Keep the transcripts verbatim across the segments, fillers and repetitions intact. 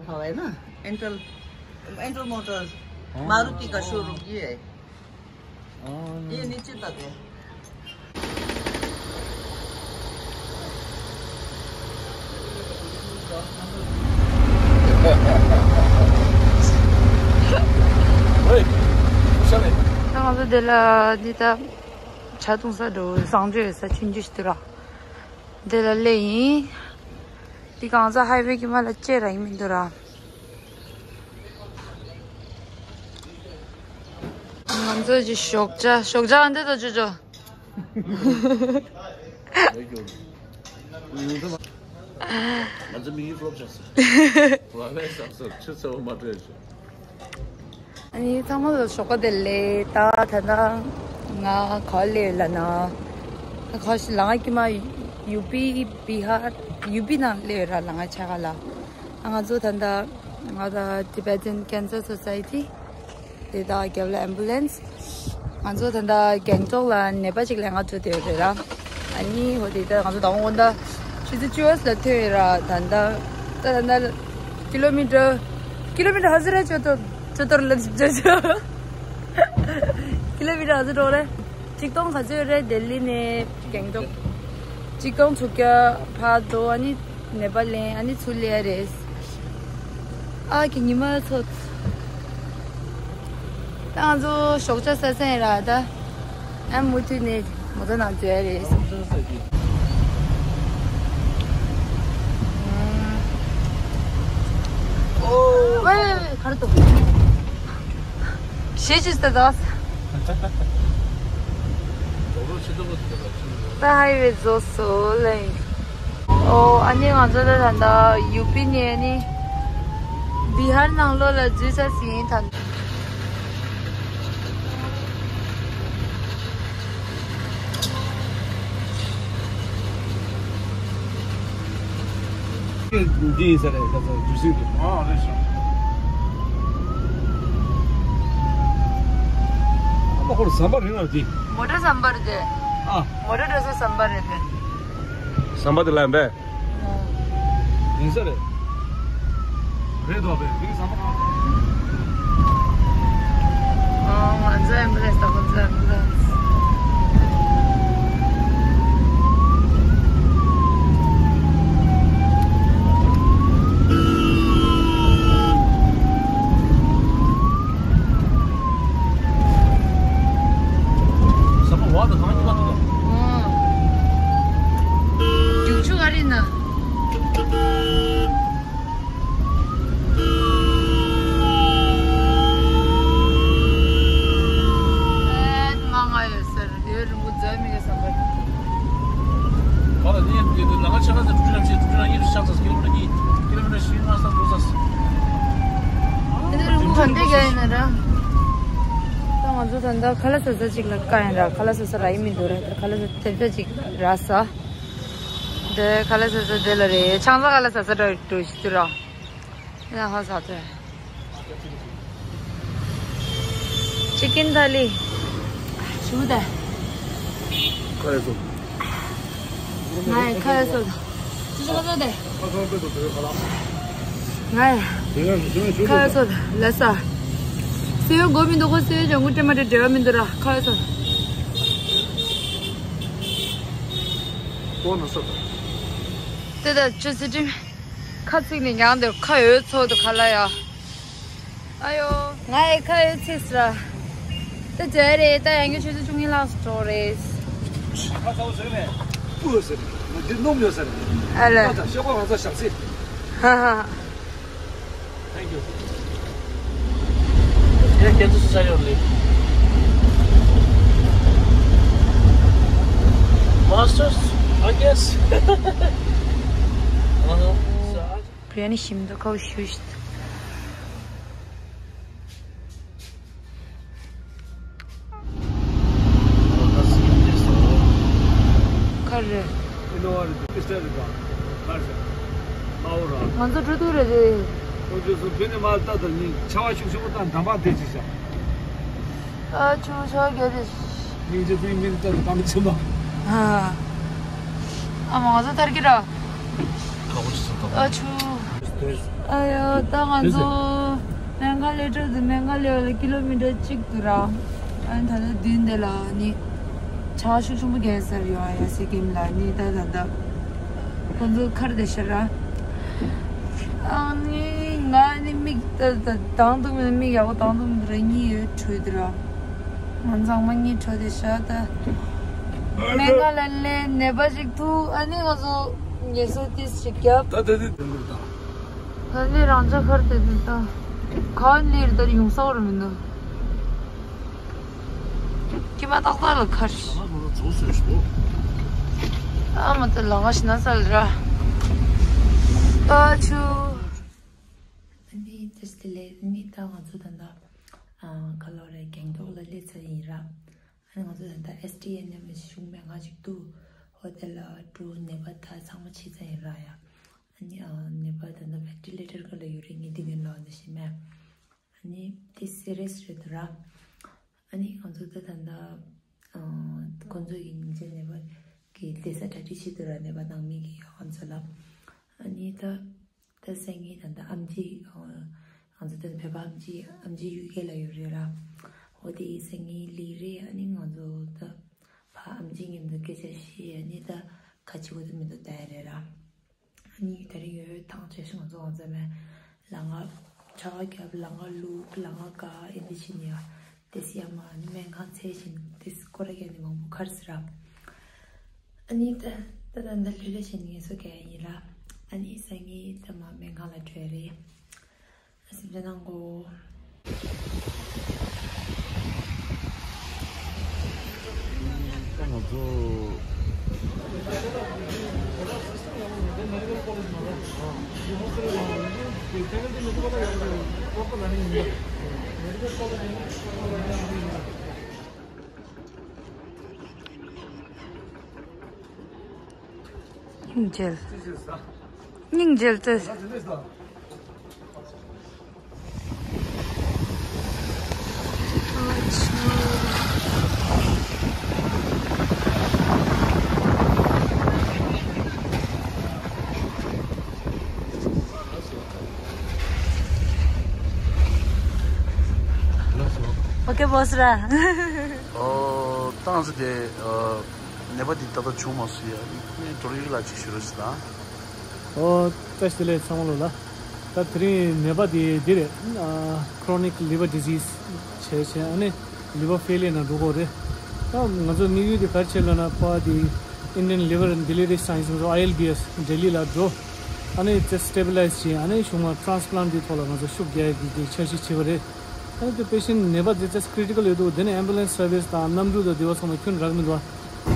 हवा है ना, एंटल, एंटल मोटर्स, मारुति का शोरूम ये है। ये नीचे तक है। ད་ང་ཚོ་འདི་ལ་འདི་ད་ཇ་འཐུང་ས་འགྲོ། གསང་སྤྱོད་ཡོད་ས་ཆུང་ཆུང་ཞིག་འདུག་ར། འདི་ལ་སླེབས་ཡིན། འདི་གང་ཚ་ཧའི་ཝེ་གི་མ་ལ་བཅད་ར་ཡིན་མི་འདུག་ར། ང་ཚོ་གི་ཞོགས་ཇ། ཞོགས་ཇ་འདི་ད་ཅོ་ཅོ། ང་ཚོ་མིག་ཡིད་ལོབ་ཆགས་སོང་། ང་ལས་བསམ་སོང་ཆུ་ཚ་བོ་མ་སྤྲད་ཅིག་ཨ་ནི་ཚང་མ་ལ་ཞོགས་པ་བདེ་ལེགས། ད་ད་ལྟ་ང་ག་པར་སླེབས་ཡོད་ལབ་ན། ཁ་ཤས་ལ་ང་ཀྱི་མ་ཡུ་པི་བི་ཧར་ཡུ་པི་ནང་སླེབས་ཡོད་ར། ལ་ང་ཆ་ག་ལ། ཨ་ང་ཚོ་ད་ལྟ་ང་ད་Tibetan Cancer Society དེ་དག་རྒྱབ་ལ་ཨེམ་བུ་ལན་སི། ང་ཚོ་ད་ལྟ་གེང་ཊོག་ལ་ནད་པ་ཅིག་ལ་ང་ཚོ་དེ་རེད་ར། ཨ་ནི་འོ་དེ་ད་ང་ཚོ་ད་འོང་ད་ཆུ་ཚོད་བཅུ་པ་ལ་ཐོན་ཡོད་ར། ད་ལྟ་ད་ད་ལྟ་ཀི་ལོ་མི་ཊར་ཀི་ལོ་མི་ཊར་ཧ་ཟི་ར་ཅོ་ཏོ་ཅོ་ཏོར་ལ་ཅོ་ཅོ། ཀི་ལོ་མི་ཊར་ཧ་ཟི་ར་རེད། ཆིག་སྟོང་ག་ཚོད་རེད། ལྡི་ལི་ནས་གེང་ཊོག་ཆིག་སྟོང་དྲུག་བརྒྱ་ཕར་འགྲོ། ཨ་ནི་ནེ་པ་ལ་ལེན། ཨ་ནི་ཚུར་སླེབས་ཡ་རེད། ཨ་ཀྱི་ཉི་མ་ཚོ། ད་ང་ཚོ་ཞོགས་ཇ་ཟ་ས་ཡིན་ར། ད་ཨ་མུ་མཐུད་ནས་མོ་ཊ་ནང་འཛུལ་ཡ་རེད། ཨོ། ཝེ་ཝེ་ཝེ། ག་རེ་འདུག་ཞེས་ཅིག་ཟེར་དང་། ད་ཧའི་ཝེ་རྫོགས་སོང་ལེ། ཨོ་ཨ་ནི་ང་ཚོ་ད་ད་ལྟ་ཡུ་པི་ནས་ནི་བི་ཧར་ནང་ལོགས་ལ་འཛུལ་ཚར་ཟིན་ད། འདི་ཡིན་ས་རེད། ཁ་སང་ཇུ་སིང་དུ། ཨ་རེད་ཤག་ཨ་མ་ཁོར་ཟམ་པ་རིང་ལ་འདི། མོ་ཊ་ཟམ་པ་རེད་དེ། ཨ། མོ་ཊ་འགྲོ་ས་ཟམ་པ་རེད་དེ། ཟམ་པ་དེ་ལ་ཡིན་པས། ཡིན་ས་རེད། རེད་དོ་བས་འདི་ཟམ་པ་གང་། ཨ་ང་ཚོ་ཨེམ་བུ་ལན་སི་དང་ཁོ་ཚོ་ཨེམ་བུ་ལན་སི། ཟམ་པ་བར་དུ་གང་ཉིད་མ་འདུག་ག་རྒྱུག་ཆུ་ག་རེ་ན། ཨེ་མ་ང་ཡོད་ཟེར་ཡོད་རིང་པོ་འཛོལ་མི་དགོས་བསམ་པ། བར་ལ་ནི་དེ་དུས་ལ་ང་ཆ་ག་ཚ་དྲུག་ཅུ་རེ་བཞི་དྲུག་ཅུ་རེ་གཉིས་རེ་ཤག་ཚ་ཀི་ལོ་མི་ཊར་གཉིས་ཀི་ལོ་མི་ཊར་བཞི་ལྔ་ས་དྲུག་ས། དེ་ནས་རིང་པོ་ག་འདྲས་རྒྱག་ཡིན་ན་ར། ད་ང་ཚོ་ད་ལྟ་ཁ་ལག་ཟ་ས་ཅིག་ལ་བཀག་ཡིན་ར། ཁ་ལག་ཟ་ས་རག་ཡིན་མི་འདུག་ར། ད་ཁ་ལག་ཟ་ཐེབས་ཆག་ཅིག་རག་ས། འདི་ཁ་ལག་ཟ་ས་དེ་ལ་རེད། ཆང་ས་ཁ་ལག་ཟ་ས་འགྲོ་འགྲོ་ཞིག་འདུག་ར། ཡིན་ན་ཧ་ས་ཐོས། ཅི་ཀིན་ཐ་ལི། ཞུ་ད། ཁ་ཡ་སོ། ང་ཡི་ཁ་ཡ་སོ། ཅི་ཅི་ཁ་སོ་དེ། ང་ཡི་ཁ་ཡ་སོ། ལ་ས། སེ་ཡོ་གོ་མི་འདུག་གོ། སེ་ཡོ་ལྗང་གུ་སྤྲེ་མ་སྤྲེ་འབྲེལ་བ་མི་འདུག་ར། ཁ་ཡ་སོ། ཏོ་ན་ས་ད། དེ་ད་ཅི་སི་ཏྲིམ། ཁ་ཚིག་ནས་མྱངས་འདུག་ཁ་འོད་ཚོགས་འདུག་ཁ་ལ་ཡ། ཨ་ཡོ། ང་ཡི་ཁ་འོད་ཚིག་སི་ར། ད་འཇལ་རེད། ད་ཡང་སྐྱར་ཆུ་ཚོད་བཅུ་གཉིས་ལྷག་འགྲོ་རེད། ཁ་ཚ་བོ་ཟེར་ནས། པུ་ཟེར། ང་འདིར་སྣུམ་ཡོད་ཟེར། ཨ་ལ། ད་ཤོག་པ་ང་ཚོ་ཞབས་སི། ཧ་ཧ། Thank you. Yeah, get this side only. Masters, I guess. Uh-huh. So, I- Biryani ཞིམ་འདུག་ཁ་ཤུ་ཤུ། ཁ་རེ། ཨི་ནོ་བ་རེད། ཀི་སི་ཊལ་རེད་པ། ཁ་ཤ། དམར་པོ་ར། ང་ཚོ་འགྲོ་འདུག་རེད་དེ། ཁོང་ཚོས་སུ་ཕི་ནི་མ་ལྟ་དང་ཉིན་ཆར་པ་ཤུགས་ཆེན་པོ་དང་འདམ་བག་དེ་ཅིག་བཞག་ཨ་ཆུ་ཤོར་རྒྱག་དེ། སྙིང་རྗེ་ཕིང་མིན་ལྟ་དང་གཏམ་ཆེན་པ། ཨ། ཨ་མ་ང་ཚོ་ཐར་གི་ར། ཁ་བོ་ཆུ་ཚོད་དང་། ཨ་ཆུ། ཨ་ཡོ། ད་ང་ཚོ་མེ་གྷ་ལེ་འགྲོ་དུས་མེ་གྷ་ལེ་ལ་ཀི་ལོ་མི་ཊར་གཅིག་འདུག་ར། ཨ་ནི་ད་ལྟ་མདུན་དེ་ལ་ནི་བྱ་ཤུགས་ཆེན་པོ་རྒྱག་ས་རེད་ཡོང་ཡ། སི་ཀིམ་ལ་ནི་ད་ད་ད་ཁོང་ཚོ་ཁར་བསྡད་ཤག་ར། ཨ་ནི་ང་ནི་མིག་ད་ད་གདངས་ཐུབ་མི་འདུག་མིག་ཡག་པོ་གདངས་ཐུབ་མི་འདུག་ར། གཉིད་ཡོད་འཕྲོས་འདུག་ར། ང་ཚང་མ་གཉིད་བྲོ་བསྡད་ཤག་ད། མེ་གྷ་ལེ་ལ་ནད་པ་ཞིག་ཐུག་ཨ་ནི་ང་ཚོ་ངལ་གསོ་ཏོག་ཙམ་ཞིག་བརྒྱབ། ད་ད་ད་ད་ད། ད་ནི་རང་ཅག་ཁར་དེ་དེ་ད། ག་ནི་རེད། ད་ཡོང་ས་བོར་མི་འདུག་ཀྱེ་མ་ཏག་ཏག་ལ་ཁར། ཨ་མ་ད་ལ་ང་ཤི་ན་ས་ལ་ར། ཨ་ཆུ། ཨ་ནི་ཏོག་ཙམ་ལས་ནི་ད་ང་ཚོ་ད་ད། ཨ་ག་ལོ་རེ་གེང་ཊོག་ལ་སླེབས་ཚར་ཡིན་ར། ཨ་ནི་ང་ཚོ་ད་ལྟ་ཨེས་ཊི་ཨེན་ཨེམ་གཞུང་མེ་ཁང་ཅིག་འདུག་ཧོ་ཊེལ་ལ་འགྲོ། ནད་པ་ད་ཚང་མ་ཕྱིན་ཚར་ཡིན་ར་ཡ། ཨ་ནི་ཨ་ནད་པ་ད་ལྟ་ཝེན་ཊི་ལེ་ཊར་སྒང་ལ་ཡོད་རེད། ངས་འདི་གིན་ལོ་ནས་ཤེས་མེད། ཨ་ནི་དེ་སི་རི་ཡས་རེད་འདུག་ར། ཨ་ནི་ང་ཚོ་ད་ད་ལྟ་ཨ་ཁོང་ཚོ་གི་སྙིང་རྗེ་ནད་པ་གི་བསྡད་ས་གྲ་སྒྲིག་བྱེད་འདུག་ར། ནད་པ་ནང་མི་གི་ཁོང་ཚོ་ལ། ཨ་ནི་ད། ད་སང་ཉིན་ད་ལྟ་ཨེམ་ཆི་ཨ་ང་ཚོ་ད་བོད་པ་ཨེམ་ཆི་ཨེམ་ཆི་ཡུལ་སྐད་ལ་ཡོད་རེད་ར། འོ་དེ་སང་ཉིན་སླེབས་རེད། ཨ་ནི་ང་ཚོ་ད་ཕ་ཨེམ་ཆི་མཉམ་དུ་སྐད་ཆ་བཤད། ཨ་ནི་ད་ཁ་ཆེ་བོ་ད་མི་འདུག་ད་རེད་ར། ཨ་ནི་ད་རེས་ཡོད་ཐང་ཆད་ཤག་ང་ཚོ་ང་ཚོ་མེད་ལ། ང་ཆ་བ་རྒྱབ་ལ། ང་ལུག་ལ། ང་ཀ་ཨེ་འདི་ཕྱིན་ཡ། དེ་སི་ཡ་མ་ནི་སྨན་ཁང་ཚད་བཞིན་དེ་སི་སྐོར་ར་རྒྱག་ནི་མང་པོ་ཁར་སི་ར། ཨ་ནི་ད་ད་ད་ད་ལྷོད་ལྷོད་བྱས་ནས་ངལ་གསོ་རྒྱག་ཡ་ཡིན་ར། ཨ་ནི་སང་ཉིན་ད་མ་སྨན་ཁང་ལ་འགྲོ་ཡ་རེད། ཨ་སེམས་ཅན་ནང་གོ། ང་ཚོ། སྙིང་རྗེ། སྙིང་རྗེ་ཏེ། ཨོ་ཀེ་བོ་སི་ར། ཨོ། ཏང་སི་དེ། ཨོ། ནད་པ་འདི་ཏག་ཏག་བྱུང་མ་སོང་ཡ། ངས་འགྲོ་ཡིག་ལ་ཅིག་ཞུ་རོགས་ཞུ་དང་། ཨོ། བཀྲ་ཤིས་བདེ་ལེགས་ཚང་མ་ལོ་ལ། ད་དེ་རིང་ནད་པ་འདི་འདི་རེད། ཨ། chronic liver disease བྱས་བྱས། ཨ་ནི་liver failure ནང་འགྲོ་གི་རེད། ད་ང་ཚོ་དམིགས་ཡུལ་དེ་ག་རེ་བྱས་ལབ་ན། ཕར་དེ་Indian Liver and Biliary Science ང་ཚོ་ཨའི་ཨེལ་བི་ཨེས་ལྡི་ལི་ལ་འགྲོ། ཨ་ནི་ཅིག་stabilize བྱས། ཨ་ནི་གཞུག་མ་transplant འདི་ཐོག་ལ་ང་ཚོ་ཤུགས་རྒྱག་ཡ་གི་འདི་འཆར་གཞི་བྱས་པ་རེད། ཨ་ནི་དེ་patient ནད་པ་འདི་ཅིག་critical ཡོད་འདུག་དེ་ནས་ambulance service དང་གནམ་གྲུ་དང་དེ་བ་ཚང་མ་ཁྱོན་རག་མི་འདུག་ཨ་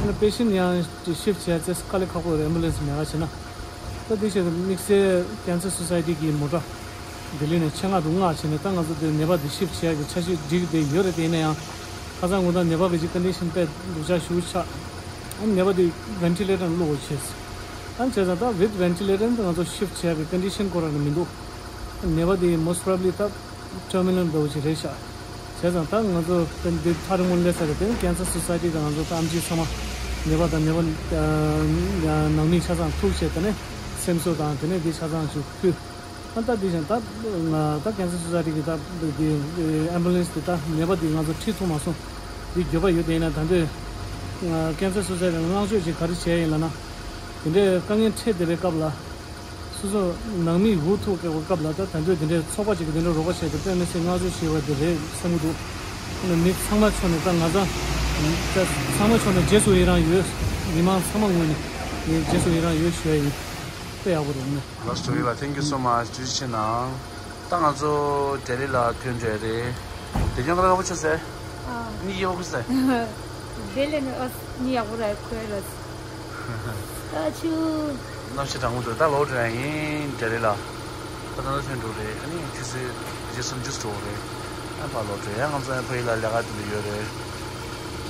ནི་patient ཡང་shift བྱས་ཅིག་དཀའ་ལས་ཁག་པོ་རེད། ambulance མེད་པ་བྱས་ན། ད་དེ་བྱས་དམིགས་བསལ་Cancer Society གི་མོ་ཊ་ལྡི་ལི་ནས་ཆེད་མངགས་འདུག་མངགས་བྱས་ནས། ད་ང་ཚོ་དེ་ནད་པ་འདི་shift བྱས་ཀྱི་འཆར་གཞི་སྒྲིག་བསྡད་ཡོད་རེད། དེ་ཡིན་ན་ཡང་ཁ་སང་དགོང་དག་ནད་པ་གི་ཅིག་condition དཔེ་སྡུག་ཅག་ཞེ་པོ་ཆགས། ཨ་ནི་ནད་པ་དེ་ventilator ནང་བླུག་དགོས་བྱས། ཨ་ནི་བྱས་ཙང་ད་with ventilator ང་ཚོ་shift བྱས་པའི་condition ཁོ་རང་ནི་མི་འདུག་ནད་པ་དེ་most probably ད་terminal འདྲ་བོ་ཅིག་རེད་ཤག་བྱས་ཙང་ད་ང་ཚོ་དཔེ་འདི་ཐག་རིང་པོ་སླེབས་ཚར་རེད། དེ་ནི་Cancer Society དང་ང་ཚོ་ད་ཨེམ་ཆི་ཚང་མ་ནད་པ་དང་ནད་པ་ནང་མི་ཆ་ཚང་ཐུག་བྱས། དེ་ནས་སེམས་གསོ་དང་དེ་ནས་འདི་ཆ་ཚང་ཞིག་ཕུལ། ཨ་ད་འདི་བཞིན་ད་ང་ད་Cancer Society གི་ད་འདི་ambulance དེ་ད་ནད་པ་འདི་ང་ཚོ་ཁྲིད་ཐུབ་མ་སོང་། འདི་འགྱོད་པ་ཡོད། དེ་ཡིན་ན་ད་འདོད་Cancer Society ལ་བསྔགས་བརྗོད་ཅིག་ག་རེ་བྱས་ཡིན་ལབ་ན། དེ་འདྲའི་དཀའ་ངལ་འཕྲད་བསྡད་པའི་སྐབས་ལ། སོ་སོ་ནང་མི་འུ་ཐུག་སྐབས་ལ་ད་ད་འདོད་དེ་འདྲའི་ཚོགས་པ་ཅིག་གིས་དེ་འདྲའི་རོགས་པ་བྱས་ཏེ་དཔེ་མི་སྲིད་བསྔགས་བརྗོད་བྱས་པ་དེ་རེད་བསམ་གྱི་འདུག་ཨ་ནི་མི་ཚང་མ་ཕྱོགས་ནས་ད་ང་ཚང་ད་ཚང་མ་ཕྱོགས་ནས་རྗེས་སུ་ཡི་རང་ཡོད། མི་མང་ཚང་མ་ངོས་ནས་ངས་རྗེས་སུ་ཡི་རང་ཡོད་ཞུ་ཡ་ཡིན། དཔེ་ཡག་པོ་རེད་ནི། ལགས་སོ། ཡིན་ལ། Thank you so much. ཐུགས་རྗེ་ཆེ་གནང་། ད་ང་ཚོ་ལྡི་ལི་ལ་ཐོན་འགྲོ་ཡ་རེད། དེ་སྐྱོང་ཁ་ཁ་པོ་ཆོད་ཟེར། ཨ། གཉིད་ཡག་པོ་ཟེར། དེ་ལས་ནི་ཨ་གཉིད་ཡག་པོ་ར་ཁོས་ལ། ད་ཆུ། གནམ་གཤིས་གྲང་མོ་འདུག་ད་ལོག་འགྲོ་ཡ་ཡིན་ལྡི་ལི་ལ། ད་ད་ལྟ་ཐོན་འགྲོ་རེད། ཨ་ནི་ཆུ་ཚོད་བརྒྱད་ཙམ་ཅུ་འགྲོ་རེད། ཨ་ཕར་ལོག་འགྲོ་ཡ། ང་ཚོ་ཡང་ཕ་ཡུལ་ལ་ལས་ཀ་དེ་འདྲ་ཡོད་རེད།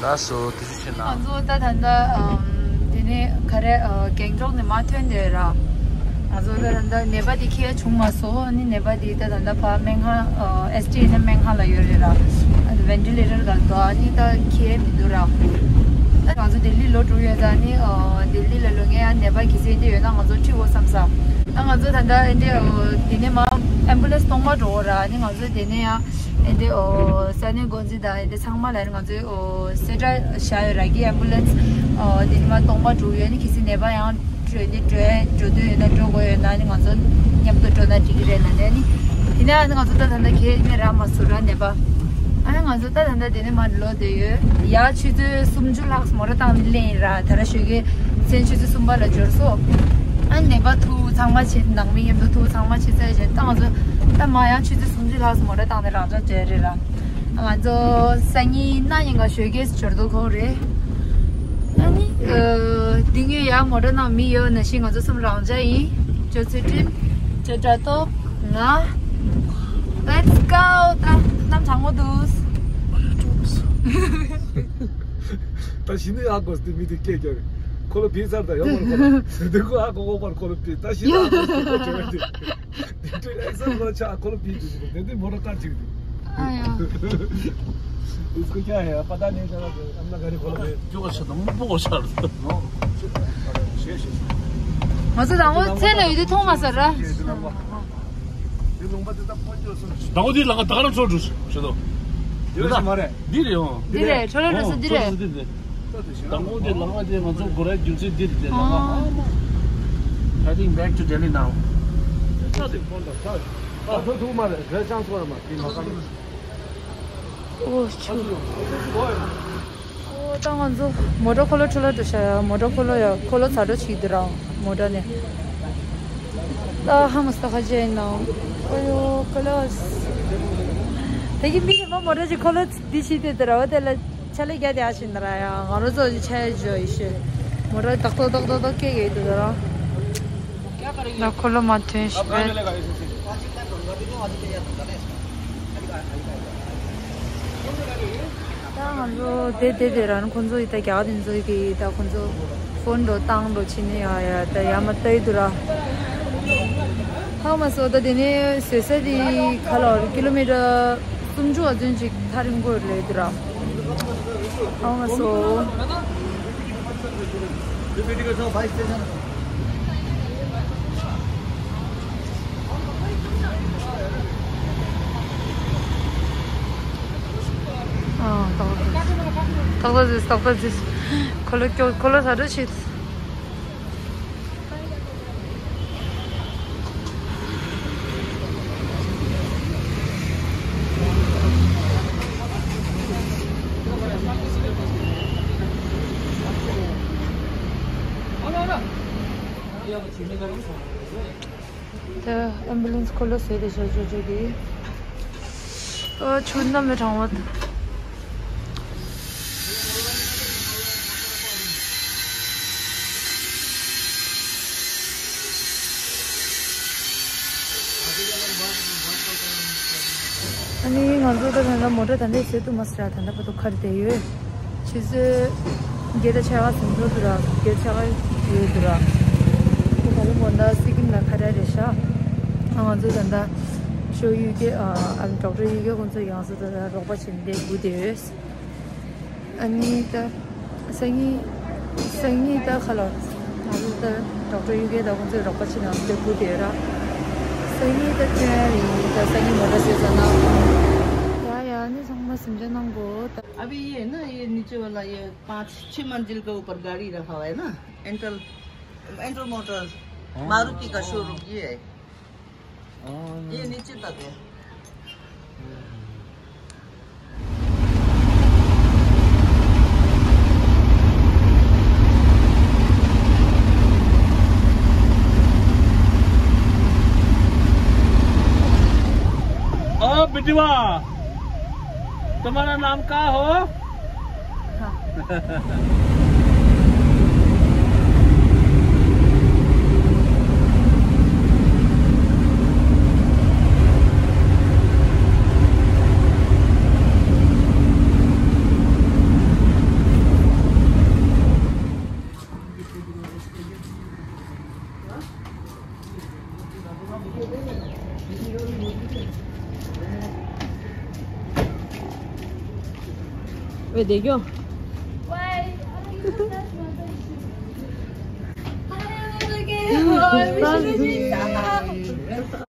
ལགས་སོ། ཐུགས་རྗེ་ཆེ་གནང་། ང་ཚོ་ད་ད་ལྟ་ཨམ་དེ་ནས་ག་རེ་ཨ་གེང་ཊོག་ནས་མར་ཐོན་བསྡད་ར། ང་ཚོ་ད་ད་ལྟ་ནད་པ་དེ་འཁྱེར་བྱུང་མ་སོང་། ཨ་ནི་ནད་པ་དེ་ད་ད་ལྟ་ཕར་སྨན་ཁང་ཨ་ཨེས་ཊི་ཨེན་ཨེམ་སྨན་ཁང་ལ་ཡོད་རེད་ར། ཨ་ནི་ཝེན་ཊི་ལེ་ཊར་སྒང་འདུག་ཨ་ནི་ད་འཁྱེར་མི་འདུག་ར། ད་ང་ཚོ་ལྡི་ལི་ལོག་འགྲོ་ཡོད། ད་ཨ་ནི་ཨ་ལྡི་ལི་ལ་ལོག་ངས་ཡང་ནད་པ་གི་ཚེ་འདི་ཡོད་ན་ང་ཚོ་ཁྲིད་འོ་བསམ་ས། ད་ང་ཚོ་ད་ལྟ་ཨེ་འདྲས་འོ་དེ་ནས་མ་ཨེམ་བུ་ལན་སི་གཏོང་མ་འགྲོ་ར། ནི་ང་ཚོ་དེ་ནས་ཡང་ཨེ་འདྲས་འོ་ས་གནས་འགོ་འཛིན་དང་ཨེ་འདྲས་ཚང་མ་ལ་ནི་ང་ཚོས་འོ་གསལ་བསྒྲགས་བྱ་ཡོད་ར། གི་ཨེམ་བུ་ལན་སི་འོ་དེ་ནས་མ་གཏོང་མ་འགྲོ་ཡོད། ནི་གལ་སྲིད་ནད་པ་ཡང་འགྲོ་ནི་འགྲོ་འགྲོ་འདོད་ཡོད་ན་འགྲོ་དགོས་ཡོད་ན་ནི་ང་ཚོ་མཉམ་དུ་འགྲོ་ན་འགྲིག་གི་རེད་ལ། ནས་ནི་དེ་ནས་ནི་ང་ཚོ་ད་ད་ལྟ་ཁེ་ནས་རག་མ་སོང་ར་ནད་པ། ཨ་ནི་ང་ཚོ་ད་ད་ལྟ་དེ་ནས་མ་ལོག་བསྡད་ཡོད། ཡ་ཆུ་ཚོད་སུམ་ཅུ་ལྷག་མོ་ཊ་བཏང་ནས་སླེབས་ཡིན་ར། ད་ར་ཞོགས་ཀས་མཚན་ཆུ་ཚོད་གསུམ་པ་ལ་འབྱོར་སོང་། ཨ་ནི་ནད་པ་ཐུག་ཚང་མ་བྱས། ནང་མི་མཉམ་དུ་ཐུག་ཚང་མ་བྱས་ཚར་རྗེས་ད་ང་ཚོ་ད་མ་ཡང་ཆུ་ཚོད་སུམ་ཅུ་ལྷག་མོ་ཊ་བཏང་ནས་རང་འཇགས་བྱས་རེད་ར། ང་ཚོ་སང་ཉིན་གནངས་ཉིན་ག་ཞོགས་ཀས་འབྱོར་འདུག་ཁོ་རེད། ཨ་ནི་ཨ་འདི་ངས་ཡང་མོ་ཊ་ནང་མི་ཡོད་ན་ཤི། ང་ཚོ་གསུམ་རང་འཇགས་ཡིན། ཅོ་ཚེ་ཁྲིན། ཅོ་དྲ་ཐོབ། ང་། Let's go. ད་གནམ་གྲང་མོ་འདུག་ད་ཤི་ནི་ཨ་གོ་སྟེ་མི་དེ་སྐད་རྒྱག་རེད། ཁོ་ལོ་ཕི་ཚར་ད་ཡོང་བར་ཁོ་ལོ་དེ་ཁོ་ཨ་གོ་གོ་པར་ཁོ་ལོ་ཕི་ད་ཤི་ནི་ཨ་གོ་སྟེ་ཁོ་ལོ་ཕི་དེ་ཁོ་ལོ་ཕི་དེ་དེ་མོ་ར་ཀར་ཅིག་དེ། ཨ་ཡ། इसको क्या है? पता नहीं चला। अपना गाड़ी खोल के क्यों अच्छा था? वो बहुत अच्छा था। ང་ཚོ་དང་པོ་ཚེ་ལ་ཡོད་དུས་མཐོང་མ་ཟེར་ར། དང་པོ་འདི་ལ་ང་ད་ག་རང་ཚོ་འགྲོ་ཞེས་དོ། འདི་རེད་མ་རེད། འདི་རེད་ཨང་། འདི་རེད། ཁྲོ་ལོ་འགྲོ་ས་འདི་རེད། འདི་རེད། དང་པོ་འདི་ལ་ང་དེ་ང་ཚོ་སྒོ་རའི་རྒྱུ་མཚན་འདི་རེད། དེ་ལ་ང་ཨ་མ། Heading back to Delhi now. ཨ་ཐོ་ཐུག་མ་རེད། རེད་ཅང་སོ་ར་མ་དེ་མ་ག་ནི། ཨོ་ཆུ། ཨོ་ད་ང་ཚོ་མོ་ཊ་འཁོར་ལོ་འཕྲོ་བརླག་འགྲོ་ཤག་ཡ། མོ་ཊ་འཁོར་ལོ་ཡ་འཁོར་ལོ་ཚ་དྲོད་ཆིག་དུ་རང་མོ་ཊ་ནས། ད་ཧ་མ་སྟ་ཁ་ཅན་ནང་། ཨོ་ཡོ་ཀ་ལ་སི། དེ་གི་མི་ནི་མ་མོ་ཊ་ཅིག་འཁོར་ལོ་འདི་ཆིག་དུ་དུ་ར་བ་དེ་ལ་ཆ་ལེ་རྒྱ་དེ་ཨ་ཤི་ན་ར་ཡ། ང་རོ་ཚོ་ཅི་ཆ་ཡ་ཇོ་ཡི་ཤི། མོ་ཊ་ཏག་ཏག་ཏག་ཏག་ཏག་སྐད་གེ་དུ་དུ་ར། ད་འཁོར་ལོ་མ་ཐོན་ཤི་བས། ད་ང་ཚོ་དེ་དེ་དེ་རང་ཁོང་ཚོ་ཡི་ད་རྒྱ་དེ་ཚོ་གི་ད་ཁོང་ཚོ་ཕོན་འགྲོ་བཏང་འགྲོ་བྱེད་ནས་ཡ་ཡ་ད་ཡ་མ་ལྟ་ཡི་འདུག་ར། ཧ་མ་སོ་ད་དེ་ནས་བཟོད་ས་དེ་ག་ལ་ཀི་ལོ་མི་ཊར་སུམ་ཅུ་བ་ཙམ་ཅིག་ཐག་རིང་པོ་རེད་འདུག་ར། ཧ་མ་སོ། ཨ། ཏག་ཏག་ཏག་ཏག་ཟིག་ཏག་ཏག་ཟིག་ཁོ་ལོ་ཁོ་ལོ་ས་འགྲོ་ཤིག་ད་ཨེམ་བུ་ལན་སི་ཁོ་ལོ་སེ་རེ་ཤ་ཅོ་ཅོ་གི། ཨ་ཆུ་ནམ་མེ་གྲང་བ། ཨ་ནི་ང་ཚོ་ད་ད་ལྟ་མོ་ཊ་ད་ལྟ་བཟོས་ཐུབ་མ་སོང་ར། ད་ལྟ་བར་དུ་ཁར་བསྡད་ཡོད། ཆུ་ཚོད་བརྒྱད་དང་ཕྱེད་ཀ་ཟིན་འགྲོ་འདུག་ར། བརྒྱད་ཕྱེད་ཀ་ཡོད་འདུག་ར། ད་རིང་དགོང་དག་སི་ཀིམ་ལ་ཁ་ར་རེད་ཤག་ང་ཚོ་ད་ལྟ་ཤོ་ཡུ་གེ་ཨ་ཨ་ཌོག་ཊར་ཡུ་གེ་ཁོང་ཚོ་ཡང་སོ་ད་ལྟ་རོགས་པ་བྱེད་འདས་སྒུག་བསྡད་ཡོད། ཨ་ནི་ད་སང་ཉིན་སང་ཉིན་ད་ཁ་ལོ་ང་ཚོ་ད་ཌོག་ཊར་ཡུ་གེ་ད་ཁོང་ཚོས་རོགས་པ་བྱེད་ནས་འདས་སྒུག་བསྡད་ཡོད་ར། སང་ཉིན་ད་ཐོན་ཡ་ཡིན། ད་སང་ཉིན་མོ་ཊ་བཟོས་ཚར་ན། ཡ་ཡ་ནི་ཚང་མ་གཟིམ་འཇག་གནང་དགོས་ད། अभी ये है ना, ये नीचे वाला, ये पाँच छः मंजिल के ऊपर गाड़ी रखा हुआ है ना, एंटल, एंटल मोटर्स, मारुति का शोरूम ये है। ये नीचे तक है। ओ बिटिया, तुम्हारा नाम क्या हो? ཝེ་དེ་གྱོ། ཨ།